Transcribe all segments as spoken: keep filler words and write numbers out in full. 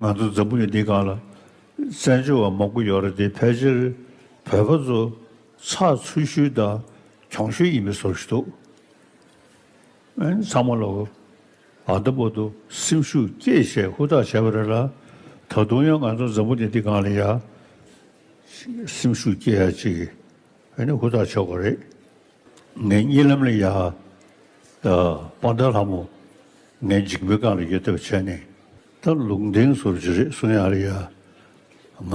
ང་ཚོ་འཛམ་བུ་གླིང་འདིའི་སྒང་ལ་བཙན་བྱོལ་བ་མང་པོ་ཡོད་རེད་དེ། ཕལ་ཆེར་བོད་པ་ཚོ་ཚགས་ཚུད་ཤོས་དང་གྱོང་ཤོས་ཡིན་པའི་བཟོ་ཞིག་འདུག་ཨ་ནི་ཚང་མ་ལོག་ཨ་ད་བར་དུ་སེམས་ཤུགས་སྐྱེད་བྱས་ཧུར་ཐག་བྱས་པ་རེད་ལ། ད་དུང་ཡང་ང་ཚོ་འཛམ་བུ་གླིང་འདིའི་སྒང་ལ་ཡ་སེམས་ཤུགས་སྐྱེད་ཡ་ཅིག་ཨ་ནི་ཧུར་ཐག་བྱེད་དགོས་རེད། ངའི་གཉིད་ལམ་ལ་ཡ་ད་དཔལ་ལྡན་ལྷ་མོ་ངའི་འཇིགས་པའི་སྒང་ལ་ཡོད་བསྡད་པ་བྱས་ནས། ད་ལུང་བསྟན་བཟོ་ཅིག་རེད་གསུང་ཡ་ལ་ཡ། ང་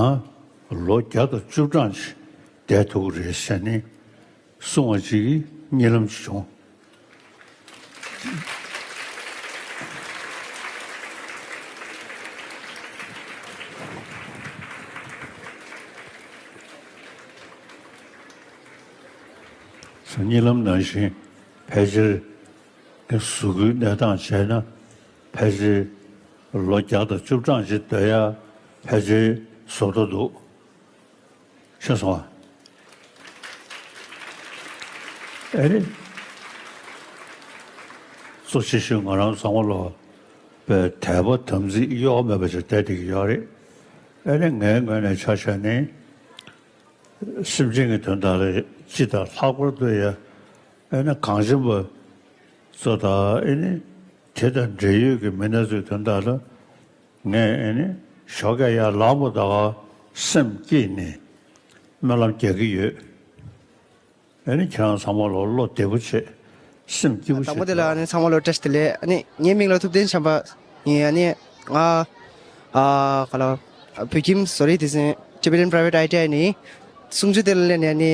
ལོ་བརྒྱ་དང་བཅུ་གྲངས་ཅིག་བསྡད་ཐུབ་ཀྱི་རེད་ཟེར་ནས་གསུང་བ་ཅིག་གིས་གཉིད་ལམ་ཅིག་བྱུང་། གཉིད་ལམ་ནང་བཞིན་ཕལ་ཆེར་གཟུགས་པོའི་གནས་སྟངས་བྱས་ན་ཕལ་ཆེར་ལོ་བརྒྱ་དང་བཅུ་གྲངས་ཅིག་སྡོད་ཡ་ཕལ་ཆེར་བཟོ་འདོད་འདུག་ཤེས་སོང་ཨ། ཨེ་རེད། གཙོ་ཆེ་ཤོས་ང་རང་ཚང་མ་ལོ་པའི་དད་པ་དམ་ཚིག་གཡོ་བ་མེད་པ་ཞིག་བསྡད་བསྡད་ཀྱི་ཡོད་རེད། ཨེ་རེད། ངའི་ངོས་ནས་ཆ་བཞག་ནས་སེམས་ཅན་གྱི་དོན་དག་ལ་སྤྱི་དང་ལྷག་པར་དུ་ཡ་ཨེ་ནི་གངས་ཅན་པ་ཚོ་དང་ཨེ་ནི་དེ་དང་འབྲེལ་ཡོད་ཀྱི་མི་སྣ་ཚོའི་དོན་དག་ལ། ངས་ཨེ་ནི་ཞོགས་ཀས་ཡར་ལངས་པ་ད་ག་སེམས་སྐྱིད་ནས་སྨོན་ལམ་རྒྱག་གི་ཡོད། ཨེ་ནི་ཁྱེད་རང་ཚང་མ་ལོ་བློ་བདེ་པོ་བྱེད། སེམས་སྐྱིད་པོ་དང་པོ་བྱེད་དེ་ལ་ཨ་ནི་ཚང་མ་ལོ་བཀྲ་ཤིས་བདེ་ལེགས། ཨ་ནི་ངའི་མིང་ལ་ཐུབ་བསྟན་བྱམས་པ་ཡིན། ཨ་ནི་ང་ཨ་ག་ལ་བོད་ཁྱིམ་བཟོ་རིག་སྡེ་ཚན་Tibetan Private I T I ནི་གསུང་ཆོས་དེ་ལ་སླེབས་ནས་ཨ་ནི་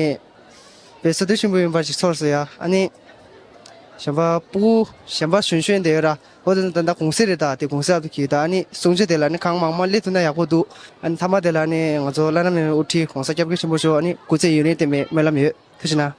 དཔེ་བསོད་བདེ་ཆེན་པོ་ཡིན་པ་ཞིག་ཚོར་སོང་ཡ། ཨ་ནི་གཞན་པ་སྤུ་གུ་གཞན་པ་གཞོན་གཞོན་དེ་ཡོད་ར། འོ་དེ་ད་ལྟ་གུང་སེང་རེད། ད་དེ་གུང་སེང་ཨ་ཐུ་གི་ད་ཨ་ནི་གསུང་ཆོས་དེ་ལ་ཨ་ནི་གང་མང་མང་སླེབས་ཐུབ་ན་ཡག་པོ་འདུག་ཨ་ནི་མཐའ་མ་དེ་ལ་ཨ་ནི་ང་ཚོ་བླ་ན་མེད་པའི་དབུ་ཁྲིད་གོང་ས་སྐྱབས་མགོན་ཆེན་པོ་མཆོག་ཨ་ནི་སྐུ་ཚེ་ཡུན་རིང་བརྟན་པའི་སྨོན་ལམ་ཡོད། ཐུགས་རྗེ་གནང་།